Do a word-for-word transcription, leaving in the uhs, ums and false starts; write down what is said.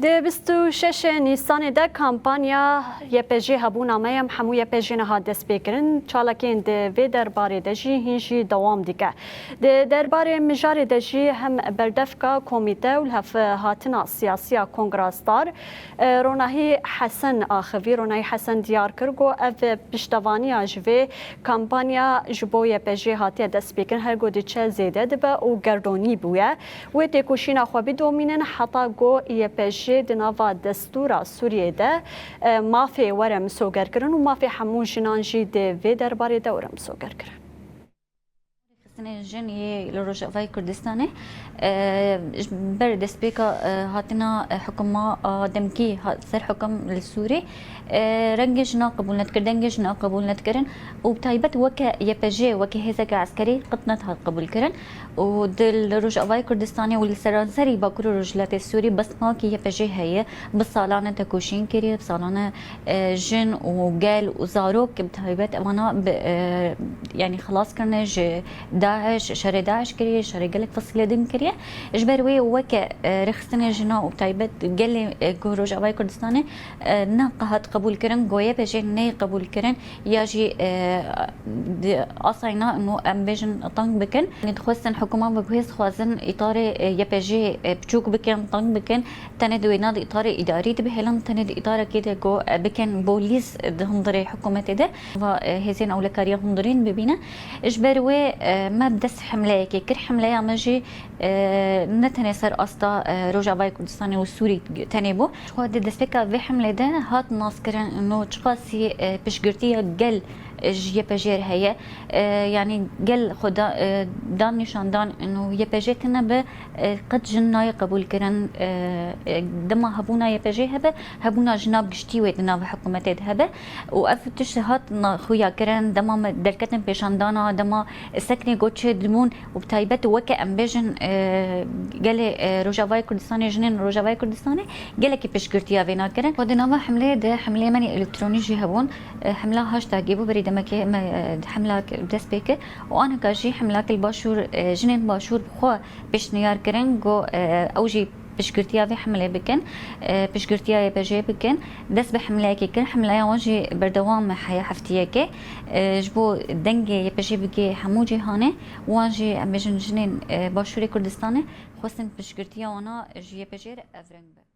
Di bîst û şeş Nîsanê de kampanya Y P J hebûna me ya em hemû Y P J niha dest pê kirin. Çalakiyên di vê derbarê de jî hîn jî dewam dike. Di derbarê mijarê de jî hem berdevka komîte û li hev hatina siyasiya Kongra Star, e, Ronahî Hesen axivî. Ronahî Hesen diyar kir ku ev piştevaniya ji vê kampanya ji bo Y P J hatiye destpêkirin, her ku diçe zêde dibe û gerdonî bûye. Wê têkoşîna xwe bidomînin heta ku Y P J di nava destûra Sûriyê de, e, mafê were misogerkirin û mafê hemû jinan jî di vê derbarê de were misogerkirin. Rêxistinên jin yê li Rojavayê Kurdistanê, e, ji ber destpêka, e, hatina, e, hikûma, a, demkî ha-, ser hikum li Sûrî, e, rengê jina qebûl nedikir, dengê jina qebûl nedikirin û bi taybet weke Y P J, weke hêzeke eskerî qet nedihat qebûlkirin û di li Rojavayê Kurdistanê û li seranserî Bakur û Rojhilatê Sûrî besmaki Y P J heye. Bi salane tekoşîn kiriye, bi salane e, jin û gel û zarok bi taybet evana bi, e, yanî xilas kirine ji DAIŞ, şerê DAIŞ kiriye, şerê gelek fesilê din kiriye. Ji ber wê weke, e, rêxistinê jina û bi taybet gelê, e, ku Rojavayê Kurdistanê, e, ne qehat qebûl kirin, ku Y P J neyê qebûl kirin ya jî, e, di asayna û em bêjin teng bikin. Yanî dixwestin hikûma bi guhê dixwazin îtarê, e, Y P J, e, biçûk bikin, teng bikin. Tenê di wêna di îtarê îdarî dibihêlin, tenê di îtarekê de ku, e, bikin bo lîz di hundirê hikûmetê de. Va, e, hêzên ewlekariya hundirîn bibîne. Ji ber wê, e, me bi dest hemleyekê kir. Hemleya me jî, e, ne tenê ser asta, e, Rojavayê Kurdistanê û Sûrî tenê bû. Xwe di destpêka vê hemlê de hat naskirin û çiqasî, e, piştgirtiya gel ji Y P J re heye. E, yanî gel xwe da, e, dan nîşan dan û Y P J tune bi, e, qet jin nayê qebûl kirin. E, e, dema hebûna Y P J hebe, hebûna jina bi giştî wê di nav hikûmetê de hebe. Û ev tişt hat na-, xuya kirin, dema me derketin pêşandana, dema seknê got çê dibûn û bi taybet weke em bêjin, e, gelê, e, Rojavayê Kurdistanê, jinên Rojavayê Kurdistanê gelekî piştgirtiya vê nakirin. Xwe di nava hemleyê de hemleyê me yê elektronî jî hebûn. E, hemla haştagê bû, berî demekê me, e, hemla dest pê kir û anika jî hemlak li Başûr, e, jinên Başûr bi xwe pêşniyar kirin, got, e, ew jî piştgirtiya vê hemlê bikin, e, piştgirtiya Y P J bikin. Dest bi hemleyekê kir, hemleya wan jî berdewam heye heftiyekê. E, ji bo dengê Y P J bigê hemû cîhanê, wan jî em bêjin jinên, e, Başûrê Kurdistanê xwestin piştgirtiya wana ji Y P J re ev reng be.